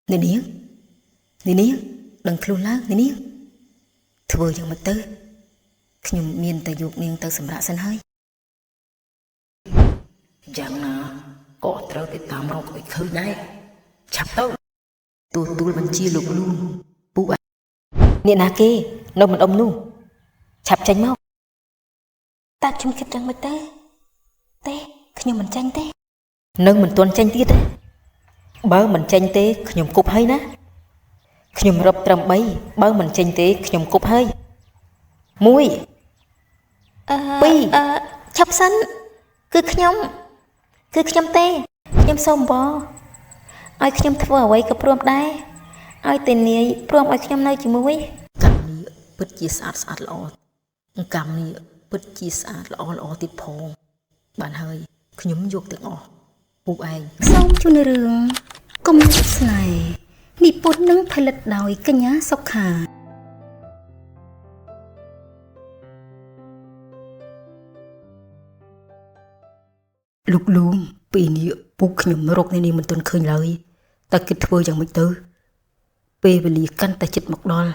អ្នកនាងអ្នកនាងដឹងខ្លួនឡើងអ្នកនាងធ្វើយ៉ាងម៉េចទៅខ្ញុំមានតែយកនាងទៅសម្រាកសិនហើយយ៉ាងណាក៏ត្រូវទៅតាមរកឲ្យឃើញដែរឆាប់ទៅទទួលបញ្ជាលោកលូនពូឯងអ្នកណាគេនៅម្ដុំនោះឆាប់ចេញមកតើខ្ញុំគិតយ៉ាងម៉េចទៅទេខ្ញុំមិនចាញ់ទេនឹងមិនទាន់ចេញទៀតទេបើមិនចេញទេខ្ញុំគប់ហើយណាខ្ញុំរាប់ត្រឹម3បើមិនចេញទេខ្ញុំគប់ហើយ1 អឺ 2 អឺឈប់សិនគឺខ្ញុំគឺខ្ញុំទេខ្ញុំសូមបឲ្យខ្ញុំធ្វើអ្វីក៏ព្រមដែរឲ្យតែនាយព្រមឲ្យខ្ញុំនៅជាមួយ កម្មនេះពិតជាស្អាតស្អាតល្អកម្មនេះពិតជាស្អាតល្អល្អទៀតផងបានហើយខ្ញុំយកទាំងអស់ពូឯង សូមជូនរឿងគំនិតស្នេហ៍និពន្ធនិងផលិតដោយកញ្ញាសុខា លោកលូមពេលនេះពូខ្ញុំរកនេះនេះមិនទាន់ឃើញឡើយតើគិតធ្វើយ៉ាងម៉េចទៅពេលវេលាកាន់តែជិតមកដល់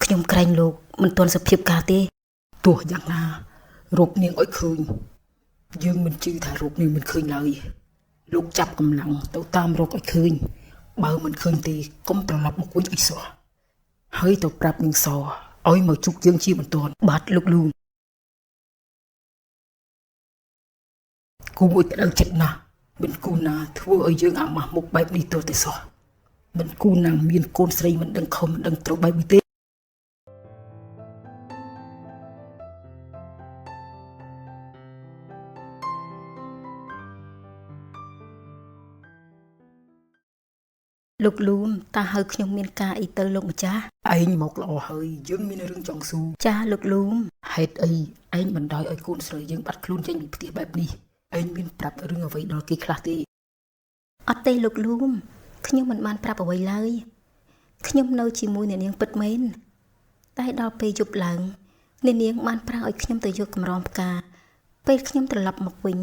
ខ្ញុំក្រែងលោកមិនទាន់សភាពការទេទោះយ៉ាងណារកនាងឲ្យឃើញយើងមិនជឿថារកនាងមិនឃើញឡើយលោកចាប់កម្លាំងទៅតាមរកឲ្យឃើញបើមិនឃើញទេកុំត្រឡប់មកវិញឲ្យសោះហើយទៅប្រាប់នាងសឲ្យមកជួបយើងជាបន្ទាន់បាទលោកលូមគួរឲ្យក្តៅចិត្តណាស់មិនគួរណាធ្វើឲ្យយើងអាម៉ាស់មុខបែបនេះទល់តែសោះមិនគួរណាមានកូនស្រីមិនដឹងខុសមិនដឹងត្រូវបែបនេះទេ លោកលូមតើហៅខ្ញុំមានការអីទៅលោកម្ចាស់ ឯងមកល្អហើយយើងមានរឿងចង់សួរ ចាស់លោកលូម ហេតុអីឯងមិនដោយឲ្យកូនស្រីយើងបាត់ខ្លួនចេញពីផ្ទះបែបនេះឯងមានប្រាប់រឿងអ្វីដល់គេខ្លះទេ អត់ទេលោកលូមខ្ញុំមិនបានប្រាប់អ្វីឡើយខ្ញុំនៅជាមួយអ្នកនាងពិតមែនតែដល់ពេលយប់ឡើងអ្នកនាងបានប្រើឲ្យខ្ញុំទៅយកកម្រងផ្កាពេលខ្ញុំត្រឡប់មកវិញ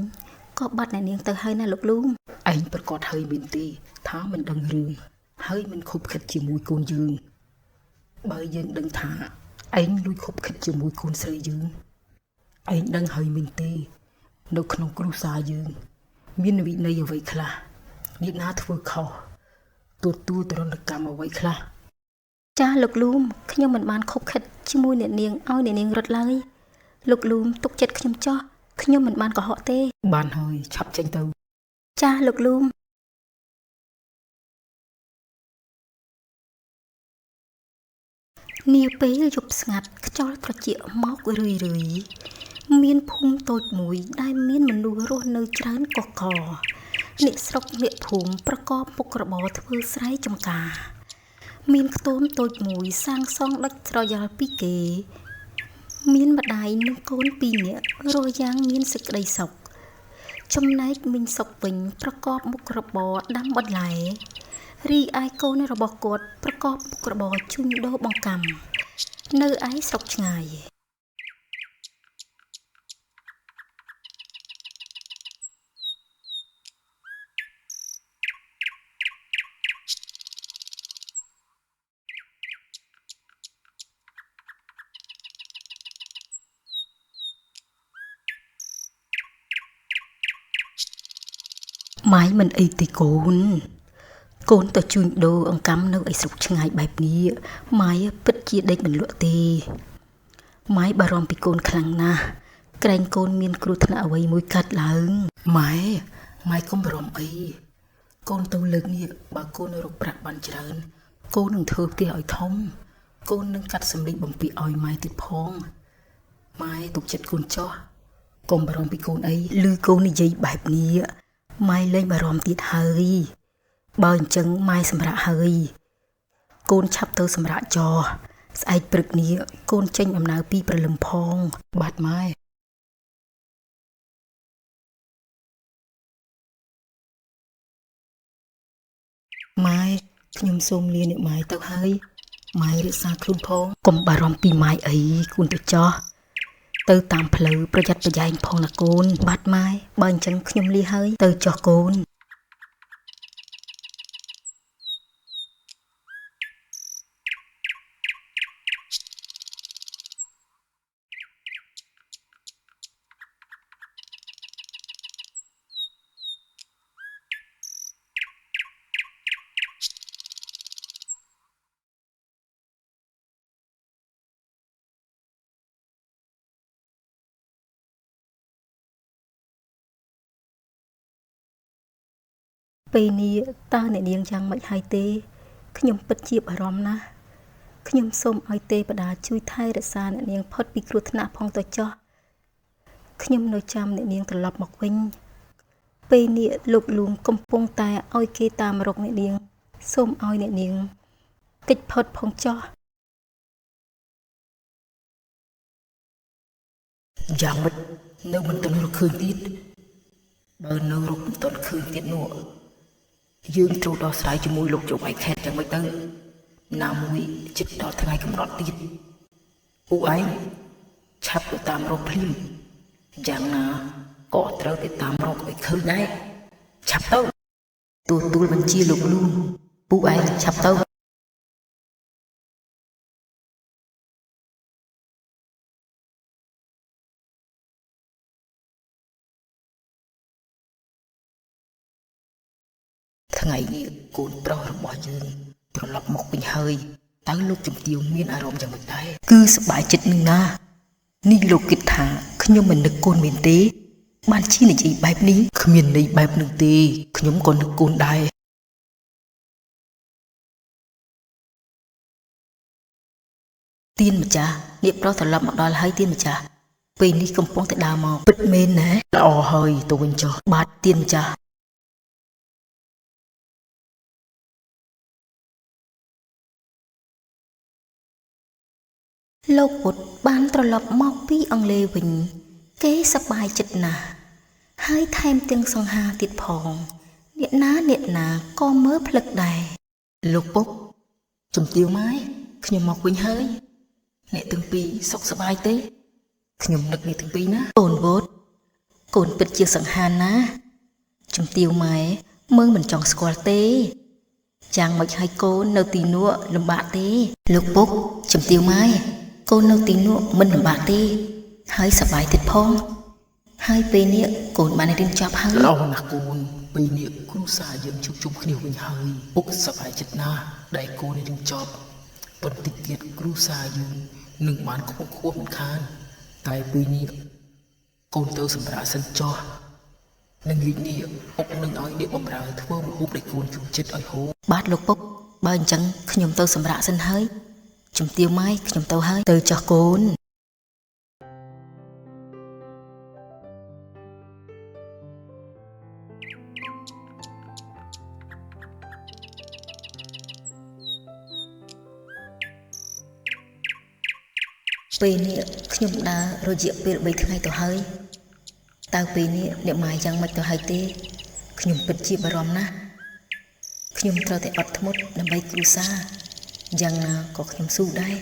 ក៏បាត់អ្នកនាងទៅហើយណាលោកលូម ឯងប្រកាសហើយមែនទេថាមិនដឹងរឿងហើយមិនខុបខិតជាមួយកូនយើងបើយើងដឹងថាឯងលួចខុបខិតជាមួយកូនស្រីយើងឯងដឹងហើយមែនទេនៅក្នុងគ្រួសារយើង មានវិន័យអ្វីខ្លះអ្នកណាធ្វើខុសទទួលទរណកម្មអ្វីខ្លះ ចាស់លោកលូមខ្ញុំមិនបានខុបខិតជាមួយអ្នកនាងឲ្យអ្នកនាងរត់ឡើយលោកលូមទុកចិត្តខ្ញុំចោះខ្ញុំមិនបានកុហកទេ បានហើយឆាប់ចេញទៅ ចាស់លោកលូមនាពេលយប់ស្ងាត់ខ្យល់ត្រជាក់មករឿយរឿយៗមានភូមិតូចមួយដែលមានមនុស្សរស់នៅច្រើនកុះករអ្នកស្រុកអ្នកភូមិប្រកបមុខរបរធ្វើស្រែចម្ការ មានខ្ទមតូចមួយសាងសង់ដាច់ស្រយាលពីគេ មានម្ដាយនិងកូនពីរនាក់រស់យ៉ាងមានសេចក្តីសុខ ចំណែកមីងសុកវិញប្រកបមុខរបរដាំបន្លែរីឯកូនរបស់គាត់ប្រកបមុខរបរជួញដូរបង្កាំនៅឯស្រុកឆ្ងាយ ម៉ាយមិនអីទេកូនកូនទៅជួញដូរអង្កាំនៅឯស្រុកឆ្ងាយបែបនេះម៉ាយពិតជាដេកមិនលក់ទេម៉ាយបារម្ភពីកូនខ្លាំងណាស់ក្រែងកូនមានគ្រោះថ្នាក់អ្វីមួយកាត់ឡើង ម៉ែម៉ែកុំបារម្ភអីកូនទៅលើកនេះបើកូនរកប្រាក់បានច្រើនកូននឹងធ្វើផ្ទះឲ្យធំកូននឹងកាត់សម្លៀកបំពាក់ឲ្យម៉ែទៀតផងម៉ែទុកចិត្តកូនចោះកុំបារម្ភពីកូនអី ឮកូននិយាយបែបនេះម៉ែលែងបារម្ភទៀតហើយបើអញ្ចឹងម៉ែសម្រាកហើយកូនឆាប់ទៅសម្រាកចោះស្អែកព្រឹកនេះកូនចេញដំណើរពីព្រលឹមផង បាទម៉ែម៉ែខ្ញុំសូមលាអ្នកម៉ែទៅហើយម៉ែរក្សាខ្លួនផង កុំបារម្ភពីម៉ែអីកូនទៅចោះទៅតាមផ្លូវប្រយ័ត្នប្រយែងផងណាកូនបាទម៉ែបើអញ្ចឹងខ្ញុំលាហើយទៅចោះកូន ពេលនេះតើអ្នកនាងយ៉ាងម៉េចហើយទេខ្ញុំពិតជាបារម្ភណាស់ខ្ញុំសូមឲ្យទេវតាជួយថែរក្សាអ្នកនាងផុតពីគ្រោះថ្នាក់ផងទៅចុះខ្ញុំនៅចាំអ្នកនាងត្រឡប់មកវិញពេលនេះលោកលួងកំពុងតែឲ្យគេតាមរកអ្នកនាងសូមឲ្យអ្នកនាងគេចផុតផងចុះ យ៉ាងម៉េចនៅមិនទាន់រកឃើញទៀតបើនៅរកមិនទាន់ឃើញទៀតនោះយើងត្រូវដោះស្រាយជាមួយលោកចៅហ្វាយខេត្តយ៉ាងម៉េចទៅណាមួយជិតដល់ថ្ងៃកំណត់ទៀតពួកឯងឆាប់ទៅតាមរកភ្លាមយ៉ាងណាក៏ត្រូវទៅតាមរកឲ្យឃើញដែរឆាប់ទៅទទួលបញ្ជាលោកលូនពួកឯងឆាប់ទៅថ្ងៃនេះកូនប្រុសរបស់យើងត្រឡប់មកវិញហើយតើលោកជំទាវមានអារម្មណ៍យ៉ាងម៉េចដែរគឺសប្បាយចិត្តនឹងណានេះលោកគិតថាខ្ញុំមិននឹកកូនមែនទេបានជានិយាយបែបនេះគ្មានន័យបែបនឹងទេខ្ញុំក៏នឹកកូនដែរទៀនម្ចាស់អ្នកប្រុសត្រឡប់មកដល់ហើយទៀនម្ចាស់ពេលនេះកំពុងតែដើរមកពិតមែនណាល្អហើយទៅវិញចុះបាទទៀនម្ចាស់ លោកពុទ្ធបានត្រឡប់មកពីអង់គ្លេសវិញគេសប្បាយចិត្តណាស់ហើយថែមទាំងសង្ហាទៀតផងអ្នកណាអ្នកណាក៏មើលភ្លឹកដែរ លោកពុកជំទាវម៉ែខ្ញុំមកវិញហើយអ្នកទាំងពីរសុខសប្បាយទេខ្ញុំនឹកអ្នកទាំងពីរណា កូនវុតកូនពិតជាសង្ហាណាស់ជំទាវម៉ែមើលមិនចង់ស្គាល់ទេយ៉ាងម៉េចហើយកូននៅទីនោះលំបាកទេលោកពុកជំទាវម៉ែកូននៅទីនោះមិនលំបាកទេហើយសប្បាយទៀតផងហើយពេលនេះកូនបានរៀនចប់ហើយ ល្អណាស់កូនពេលនេះគ្រួសារយើងជួបជុំគ្នាវិញហើយពុកសប្បាយចិត្តណាស់ដែលកូនរៀនចប់បន្តិចទៀតគ្រួសារយើងនឹងបានខ្ពង់ខ្ពស់មិនខានតែពេលនេះកូនទៅសម្រាកសិនចុះនឹងងាកនេះពុកនឹងឲ្យអ្នកបម្រើធ្វើម្ហូបដែលកូនចូលចិត្តឲ្យហូប បាទលោកពុកបើអញ្ចឹងខ្ញុំទៅសម្រាកសិនហើយជំទាវម៉ែខ្ញុំទៅហើយទៅចុះកូន ពេលនេះខ្ញុំដើររយៈពេល3ថ្ងៃទៅហើយតើពេលនេះអ្នកម៉ែយ៉ាងម៉េចទៅហើយទេខ្ញុំពិតជាបារម្ភណាស់ខ្ញុំត្រូវតែអត់ធ្មត់ដើម្បីគ្រួសារយ៉ាងណាក៏ខ្ញុំស៊ូដែរ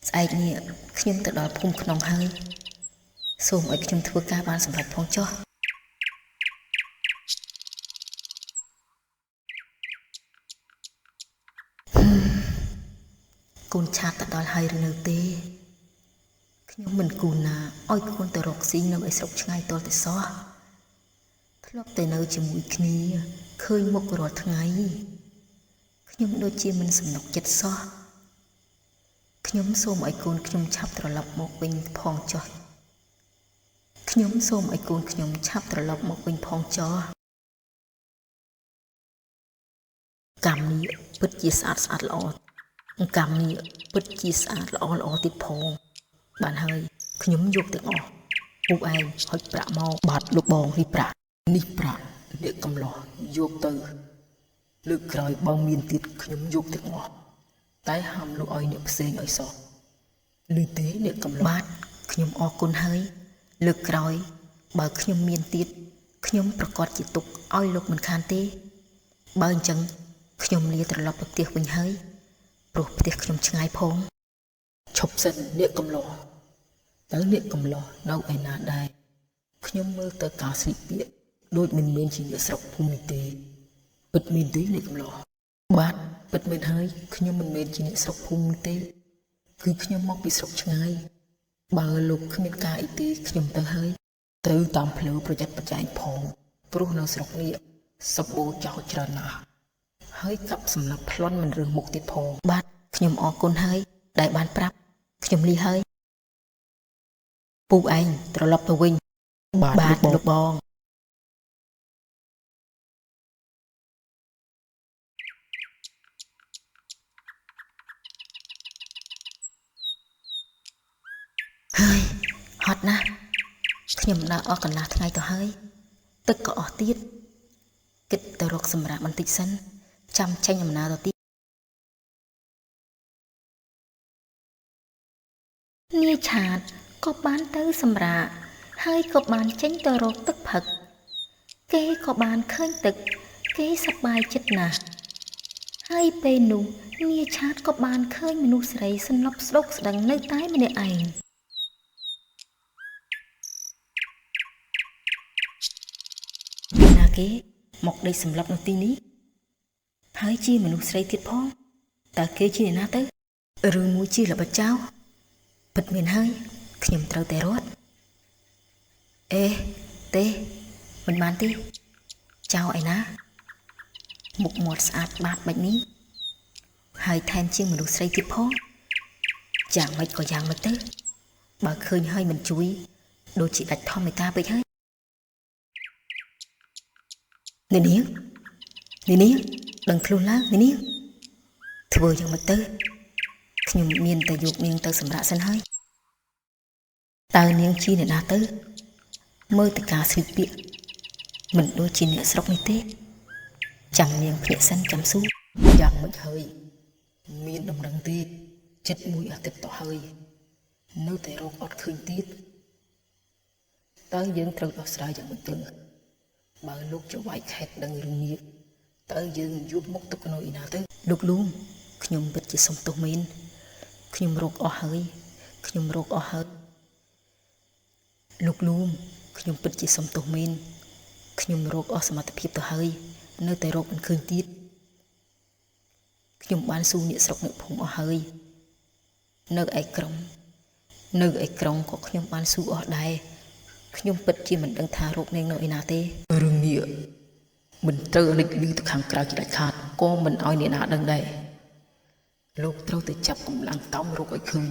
ស្អែកនេះខ្ញុំទៅដល់ភូមិក្នុងហើយសូមឲ្យខ្ញុំធ្វើការបានសម្រេចផងចុះកូនឆាតទៅដល់ហើយឬនៅទេខ្ញុំមិនគូណាឲ្យកូនទៅរកស៊ីនៅឯស្រុកឆ្ងាយទាល់តែសោះធ្លាប់តែនៅជាមួយគ្នាឃើញមុខរាល់ថ្ងៃខ្ញុំដូចជាមិនសំណុកចិត្តសោះខ្ញុំសូមឲ្យកូនខ្ញុំឆាប់ត្រឡប់មកវិញផងចុះខ្ញុំសូមឲ្យកូនខ្ញុំឆាប់ត្រឡប់មកវិញផងចុះកម្មនេះពិតជាស្អាតស្អាតល្អកម្មនេះពិតជាស្អាតល្អល្អទៀតផងបានហើយខ្ញុំយកទាំងអស់ពួកឯងហុចប្រាក់មក បាទលោកបងនេះប្រាក់នេះប្រាក់អ្នកកំឡោះយកទៅលើកក្រោយបើមានទៀតខ្ញុំយកទាំងអស់តែហាមលោកឲ្យអ្នកផ្សេងឲ្យសោះឬទេអ្នកកំឡោះ បាទខ្ញុំអរគុណហើយលើកក្រោយបើខ្ញុំមានទៀតខ្ញុំប្រកាសជាទុកឲ្យលោកមិនខានទេបើអញ្ចឹងខ្ញុំលាត្រឡប់ទៅផ្ទះវិញហើយព្រោះផ្ទះខ្ញុំឆ្ងាយផង ឈប់សិនអ្នកកំឡោះតើអ្នកកំឡោះនៅឯណាដែរខ្ញុំមើលទៅការស្លៀកពាក់ដូចមិនមែនជាអ្នកស្រុកភូមិនេះទេពិតមែនទេអ្នកកំឡោះបាទពិតមែនហើយខ្ញុំមិនមែនជាអ្នកស្រុកភូមិនេះទេគឺខ្ញុំមកពីស្រុកឆ្ងាយបើលោកគ្មានការអីទេខ្ញុំទៅហើយទៅតាមផ្លូវប្រយ័ត្នប្រយែងផងព្រោះនៅស្រុកនេះសម្បូរចោរច្រើនណាស់ហើយកាប់សម្លាប់ប្លន់មិនរើសមុខទៀតផង បាទខ្ញុំអរគុណហើយដែលបានប្រាប់ខ្ញុំលីហើយពូឯងត្រឡប់ទៅវិញ បាទ បាទ លោកបង លោកបង ត់ណាស់ខ្ញុំដើរអស់កន្លះថ្ងៃទៅហើយទឹកក៏អស់ទៀតគិតទៅរកសម្រាប់បន្តិចសិនចាំចេញដំណើរទៅទៀត នាយឆាតក៏បានទៅសម្រាកហើយក៏បានចេញទៅរកទឹកផឹកគេក៏បានឃើញទឹកគេសប្បាយចិត្តណាស់ហើយពេលនោះនាយឆាតក៏បានឃើញមនុស្សស្រីសន្លប់ស្ដុកស្ដឹងនៅតែម្នាក់ឯង ណាគេមកដេកសម្លាប់នៅទីនេះហើយជាមនុស្សស្រីទៀតផងតើគេជាអ្នកណាទៅឬមួយជាល្បិចចោលពិតមានហើយខ្ញុំត្រូវតែរត់អេទេមិនបានទេចោលឯណាមុខមាត់ស្អាតបាតបែបនេះហើយថែមជាងមនុស្សស្រីទៀតផងយ៉ាងម៉េចក៏យ៉ាងម៉េចទៅបើឃើញហើយមិនជួយដូចជាដាច់ធម្មតាពេកហើយនាងនាងដឹងខ្លួនឡើងនាងធ្វើយ៉ាងម៉េចទៅខ្ញុំមានតែយកនាងទៅសម្រាកសិនហើយតើនាងជាអ្នកណាទៅមើលតការស្លៀកពាក់មិនដូចជាអ្នកស្រុកនេះទេចាំនាងភ្ញាក់សិនចាំស៊ូយ៉ាងម៉េចហើយមានដំណឹងទៀតចិត្តមួយអាទិត្យទៅហើយនៅតែរកអត់ឃើញទៀតតើយើងត្រូវដោះស្រាយយ៉ាងម៉េចទៅបើលោកចៅហ្វាយខេតដឹងរឿងនេះតើយើងយកមុខទុកនៅឯណាទៅលោកលូមខ្ញុំពិតជាសុំទោសមែនខ្ញុំរកអស់ហើយខ្ញុំរកអស់ហើយលោកលូមខ្ញុំពិតជាសុំទោសមែនខ្ញុំរកអស់សមត្ថភាពទៅហើយនៅតែរកមិនឃើញទៀតខ្ញុំបានស៊ូអ្នកស្រុកអ្នកភូមិអស់ហើយនៅឯក្រុងក៏ខ្ញុំបានស៊ូអស់ដែរខ្ញុំពិតជាមិនដឹងថារកនាងនៅឯណាទេរឿងនេះមិនត្រូវលេចលឺទៅខាងក្រៅជាដាច់ខាតក៏មិនឲ្យអ្នកណាដឹងដែរលោកត្រូវតែចាប់កម្លាំងតោមរកឲ្យឃើញ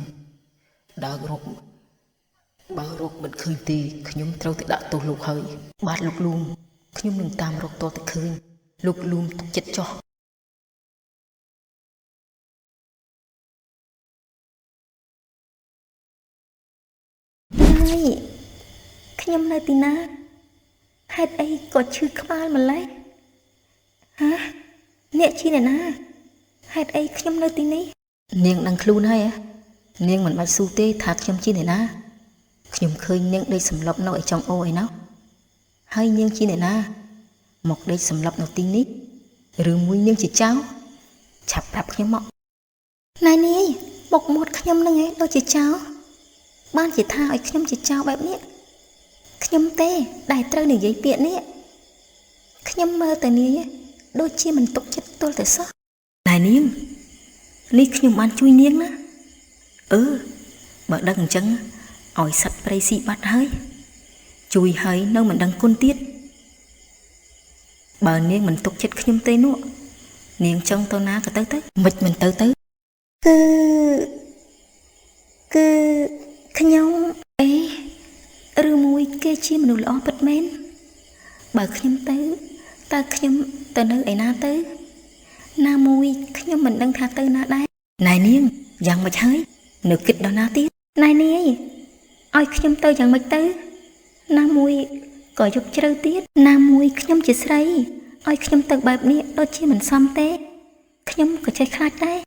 ដើររកបើរកមិនឃើញទេខ្ញុំត្រូវតែដាក់ទោសលោកហើយបាទលោកលូមខ្ញុំនឹងតាមរកតតែឃើញលោកលូមទុកចិត្តចោះហើយខ្ញុំនៅទីណាហេតុអីក៏ឈឺក្បាលម្ល៉េះហាអ្នកជាអ្នកណាហេតុអីខ្ញុំនៅទីនេះនាងដឹងខ្លួនហើយនាងមិនបាច់ស៊ូទេថាខ្ញុំជាអ្នកណាខ្ញុំឃើញនាងដេកសម្លប់នៅឯចុងអូឯណោះហើយនាងជាអ្នកណាមកដេកសម្លប់នៅទីនេះឬមួយនាងជាចៅឆាប់ប្រាប់ខ្ញុំមកណែនាយមុខមាត់ខ្ញុំនឹងឯងដូចជាចៅបានជាថាឲ្យខ្ញុំជាចៅបែបនេះខ្ញុំទេដែលត្រូវនិយាយពាក្យនេះខ្ញុំមើលតែនាយដូចជាមិនទុកចិត្តទល់តែសោះណែនាងនេះខ្ញុំបានជួយនាងណាបើដឹងអញ្ចឹងឲ្យសត្វព្រៃស៊ីបាត់ហើយជួយហើយនៅមិនដឹងគុណទៀតបើនាងមិនទុកចិត្តខ្ញុំទេនោះនាងចង់ទៅណាក៏ទៅទៅមិនមិនទៅទៅគឺខ្ញុំអេឬមួយគេជាមនុស្សល្អពិតមែនបើខ្ញុំទៅតើខ្ញុំទៅនៅឯណាទៅណាមួយខ្ញុំមិនដឹងថាទៅណាដែរណែនាងយ៉ាងម៉េចហើយនៅគិតដល់ណាទៀតណែនាយឲ្យខ្ញុំទៅយ៉ាងម៉េចទៅណាមួយក៏យប់ជ្រៅទៀតណាមួយខ្ញុំជាស្រីឲ្យខ្ញុំទៅបែបនេះដូចជាមិនសមទេខ្ញុំក៏ចេះខ្លាចដែរ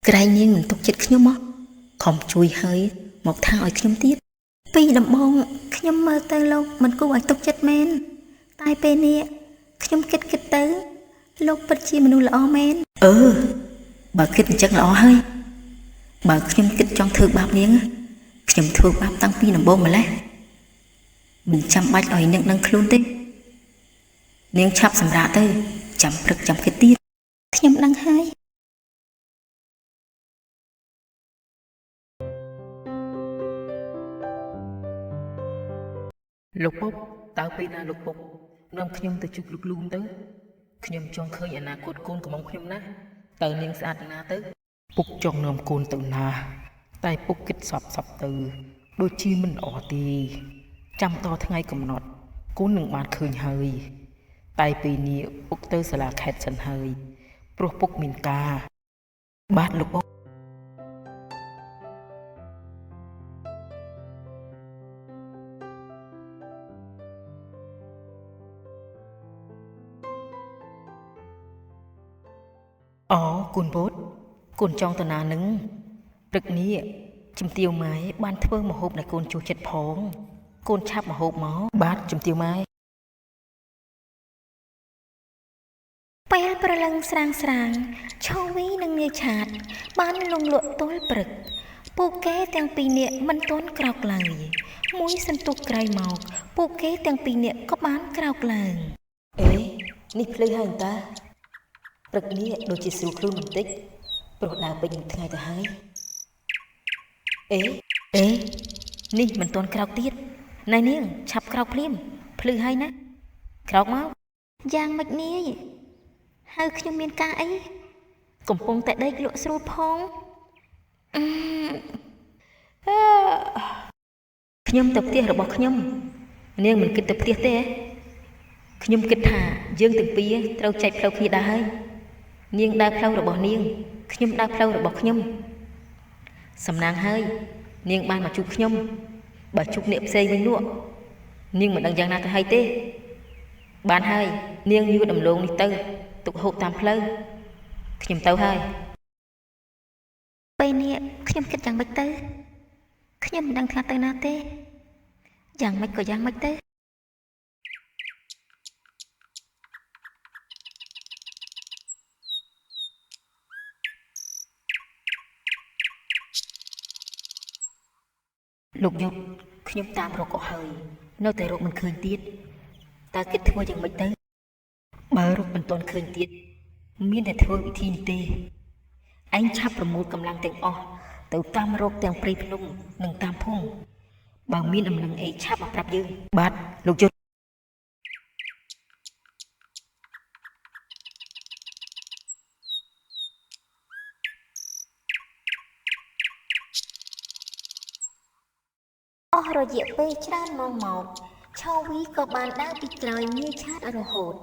ក្រែងនាងមិនទុកចិត្តខ្ញុំមកខំជួយហើយមកថាឲ្យខ្ញុំទៀតពីដំបូងខ្ញុំមើលទៅលោកមិនគួរឲ្យទុកចិត្តមែនតែពេលនេះខ្ញុំគិតទៅលោកពិតជាមនុស្សល្អមែន បើគិតអញ្ចឹងល្អហើយបើខ្ញុំគិតចង់ធ្វើបាបនាងខ្ញុំធ្វើបាបតាំងពីដំបូងម្ល៉េះមិនចាំបាច់ឲ្យនាងដឹងខ្លួនទេនាងឆាប់សម្រាកទៅចាំព្រឹកចាំគិតទៀត ខ្ញុំដឹងហើយ លោកពុកតើពេលណាលោកពុកនាំខ្ញុំទៅជួបលោកលូមទៅខ្ញុំចង់ឃើញអនាគតកូនកំមុំខ្ញុំណាស់តើនាងស្អាតណាស់ទៅពុកចង់នាំកូនទៅណាតែពុកគិតសពទៅដូចជាមិនល្អទេចាំដល់ថ្ងៃកំណត់កូននឹងបានឃើញហើយតែពេលនេះពុកទៅសាលាខេត្តសិនហើយព្រោះពុកមានការបាទលោកពុក អូកូនវត្តកូនចង់ទៅណានឹងព្រឹកនេះជំទាវម៉ែបានធ្វើម្ហូបដែលកូនចូលចិត្តផងកូនឆាប់ម្ហូបមកបាទជំទាវម៉ែ ពេលព្រលឹងស្រាងស្រាងឆូវីនិងនាយឆាត បានលងលក់ទល់ព្រឹកពួកគេទាំងពីរនាក់មិនទាន់ក្រោកឡើយមួយសន្ទុះក្រោយមកពួកគេទាំងពីរនាក់ក៏បានក្រោកឡើង អេនេះភ្លឺហើយតាព្រឹកនេះដូចជាស្រួលខ្លួនបន្តិចព្រោះដើរពេញមួយថ្ងៃទៅហើយអេអេនេះមិនទាន់ក្រោកទៀតណែនាងឆាប់ក្រោកភ្លាមភ្លឺហើយណាក្រោកមក យ៉ាងម៉េចនាយហៅខ្ញុំមានការអីកំពុងតែដេកលក់ស្រួលផងអឺអឺ ខ្ញុំទៅផ្ទះរបស់ខ្ញុំនាងមិនគិតទៅផ្ទះទេខ្ញុំគិតថាយើងទាំងពីរត្រូវចែកផ្លូវគ្នាដែរហើយនាងដើរផ្លូវរបស់នាងខ្ញុំដើរផ្លូវរបស់ខ្ញុំសំណាងហើយនាងបានមកជួបខ្ញុំបើជួបអ្នកផ្សេងវិញនោះនាងមិនដឹងយ៉ាងណាទៅហើយទេបានហើយនាងយួរដំឡូងនេះទៅទុកហូបតាមផ្លូវខ្ញុំទៅហើយ ពេលនេះខ្ញុំគិតយ៉ាងម៉េចទៅខ្ញុំមិនដឹងថាទៅណាទេយ៉ាងម៉េចក៏យ៉ាងម៉េចទៅ លោកយុទ្ធខ្ញុំតាមរកអស់ហើយនៅតែរកមិនឃើញទៀតតើគិតធ្វើយ៉ាងម៉េចទៅបើរកមិនទាន់ឃើញទៀតមានតែធ្វើវិធីនេះទេឯងឆាប់ប្រមូលកម្លាំងទាំងអស់ទៅតាមរកទាំងព្រៃភ្នំនិងតាមភូមិបើមានដំណឹងអីឆាប់មកប្រាប់យើងបាទលោកយុទ្ធ អស់រយៈពេលច្រើនម៉ោងមកឆូវីក៏បានដើរពីក្រោយនាយឆាតរហូត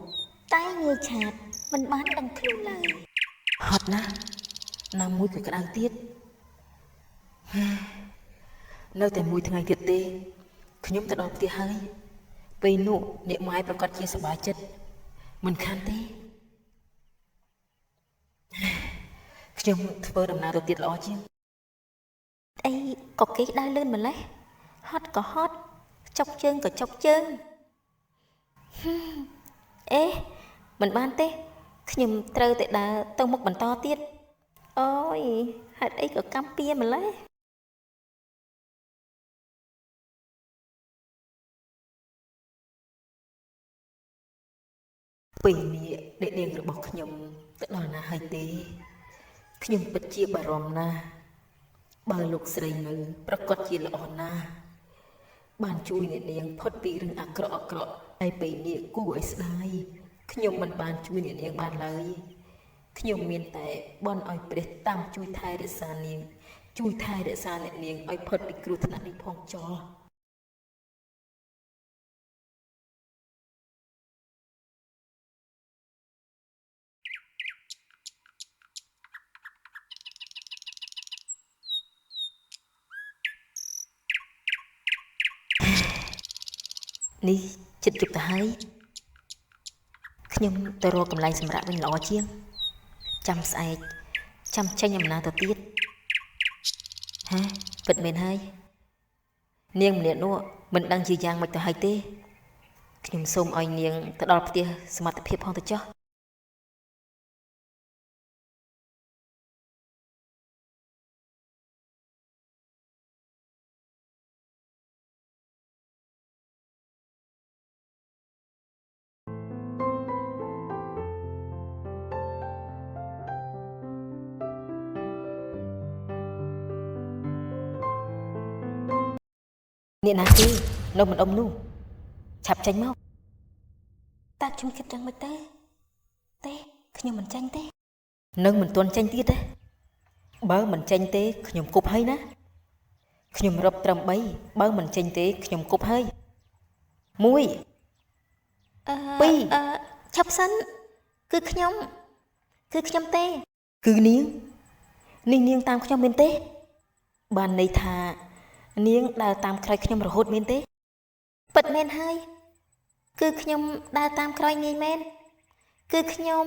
តែនាយឆាតមិនបានដឹងខ្លួនឡើយ ហត់ណាស់ណាមួយក៏ក្តៅទៀតនៅតែមួយថ្ងៃទៀតទេខ្ញុំទៅដល់ផ្ទះហើយពេលនោះអ្នកម៉ែប្រកាសជាសប្បាយចិត្តមិនខានទេខ្ញុំធ្វើដំណើរទៅទៀតល្អជាង អីក៏គេដើរលឿនម្លេះហត់ក៏ហត់ចុកជើងក៏ចុកជើងហឹមអេមិនបានទេខ្ញុំត្រូវតែដើរទៅមុខបន្តទៀតអូយហេតុអីក៏កម្មពៀម្លេះ ពេលនេះអ្នកនាងរបស់ខ្ញុំទៅដល់ណាហើយទេខ្ញុំពិតជាបារម្ភណាស់បើលោកស្រីនៅប្រកាសជាល្អណាស់បានជួយអ្នកនាងផុតពីរឿងអាក្រក់អាក្រក់តែពេលនេះគួរឲ្យស្ដាយខ្ញុំមិនបានជួយអ្នកនាងបានឡើយខ្ញុំមានតែបន់ឲ្យព្រះតាមជួយថែរក្សានាងជួយថែរក្សាអ្នកនាងឲ្យផុតពីគ្រោះថ្នាក់នេះផងចោះ នេះចិត្តជប់ទៅហើយខ្ញុំទៅរកកន្លែងសម្រាប់វិញល្អជាងចាំស្អែកចាំចេញអំណរទៅទៀតហេពិតមែនហើយនាងម្នាក់នោះមិនដឹងជាយ៉ាងម៉េចទៅហើយទេខ្ញុំសូមឲ្យនាងទៅដល់ផ្ទះសមត្ថភាពផងទៅចុះអ្នកណាគេនៅម្ដុំនោះឆាប់ចេញមក តើខ្ញុំគិតយ៉ាងម៉េចទៅទេខ្ញុំមិនចាញ់ទេ នឹងមិនទាន់ចេញទៀតទេបើមិនចេញទេខ្ញុំគប់ហើយណាខ្ញុំរាប់ត្រឹម3បើមិនចេញទេខ្ញុំគប់ហើយ1 អឺ 2 អឺឈប់សិនគឺខ្ញុំគឺខ្ញុំទេ គឺនាងនេះនាងតាមខ្ញុំមែនទេបានន័យថានាងដើរតាមក្រោយខ្ញុំរហូតមែនទេ ពិតមែនហើយគឺខ្ញុំដើរតាមក្រោយនាយមែនគឺខ្ញុំ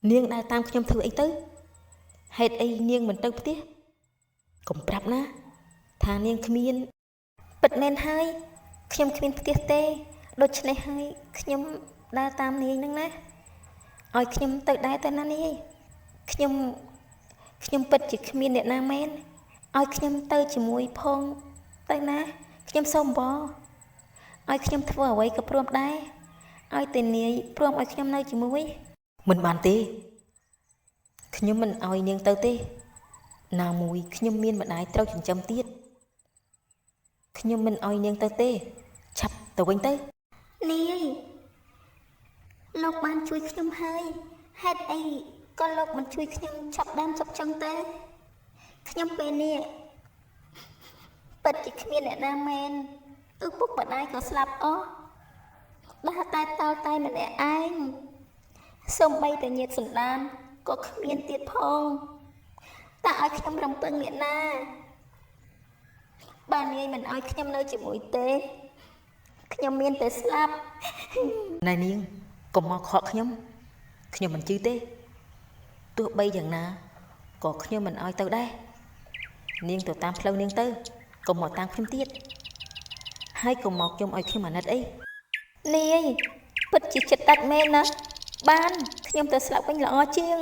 នាងដើរតាមខ្ញុំធ្វើអីទៅហេតុអីនាងមិនទៅផ្ទះកុំប្រាប់ណា ថានាងគ្មាន ពិតមែនហើយខ្ញុំគ្មានផ្ទះទេដូច្នេះហើយខ្ញុំដើរតាមនាយនឹងណាឲ្យខ្ញុំទៅដែរទៅណានាយខ្ញុំខ្ញុំពិតជាគ្មានអ្នកណាមែនឲ្យខ្ញុំទៅជាមួយផងទៅណាខ្ញុំសូមអបឲ្យខ្ញុំធ្វើអ្វីក៏ព្រមដែរឲ្យតែនាយព្រមឲ្យខ្ញុំនៅជាមួយ មិនបានទេខ្ញុំមិនឲ្យនាងទៅទេណាមួយខ្ញុំមានម្ដាយត្រូវចិញ្ចឹមទៀតខ្ញុំមិនឲ្យនាងទៅទេឆាប់ទៅវិញទៅ នាយលោកបានជួយខ្ញុំហើយហេតុអីក៏លោកមិនជួយខ្ញុំឆាប់ដើមឆាប់ចង់ទៅខ្ញុំពេលនេះពិតជាគ្មានអ្នកណាមែនឪពុកម្ដាយក៏ស្លាប់អស់ដើរតែតោតែម្នាក់ឯងសូម្បីតែញាតិសន្តានក៏គ្មានទៀតផងតើឲ្យខ្ញុំរំពឹងអ្នកណាបើនាយមិនឲ្យខ្ញុំនៅជាមួយទេខ្ញុំមានតែស្លាប់ ណែនាងកុំមកខកខ្ញុំខ្ញុំមិនជឿទេទោះបីយ៉ាងណាក៏ខ្ញុំមិនឲ្យទៅដែរនាងទៅតាមផ្លូវនាងទៅកុំមកតាមខ្ញុំទៀតហើយកុំមកខ្ញុំឲ្យខ្ញុំអាណិតអី នាយពិតជាចិត្តដាច់មែនណាបានខ្ញុំទៅស្លាប់វិញល្អជាង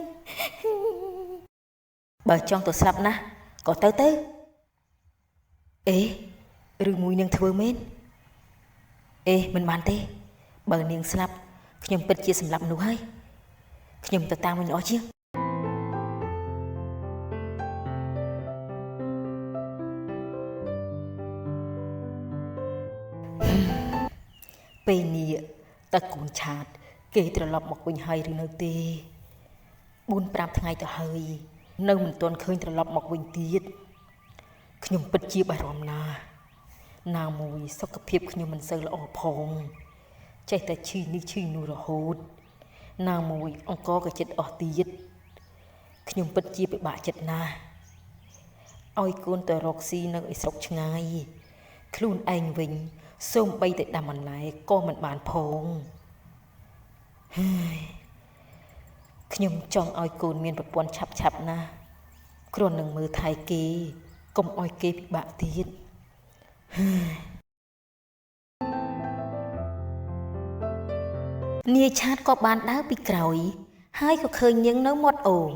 បើចង់ទៅស្លាប់ណាស់ក៏ទៅទៅអេឬមួយនាងធ្វើមែនអេមិនបានទេបើនាងស្លាប់ខ្ញុំពិតជាសម្លាប់មនុស្សហើយខ្ញុំទៅតាមវិញល្អជាងពេលនេះតើកូនឆាត គេត្រឡប់មកវិញហើយឬនៅទេ4 5ថ្ងៃទៅហើយនៅមិនទាន់ឃើញត្រឡប់មកវិញទៀតខ្ញុំពិតជាបារម្ភណាស់ណាមួយសុខភាពខ្ញុំមិនសូវល្អផងចេះតែឈឺនេះឈឺនោះរហូតណាមួយអង្គក៏ចិត្តអស់ទៀតខ្ញុំពិតជាពិបាកចិត្តណាស់ឲ្យកូនទៅរកស៊ីនៅឯស្រុកឆ្ងាយខ្លួនឯងវិញសូម្បីតែដាំបន្លែក៏មិនបានផងហើយខ្ញុំចង់ឲ្យកូនមានប្រពន្ធឆាប់ៗណាស់គ្រាន់នឹងមើលថែគេកុំឲ្យគេពិបាកទៀតនាយឆាតក៏បានដើរពីក្រោយ ហើយក៏ឃើញនាងនៅមាត់អូរ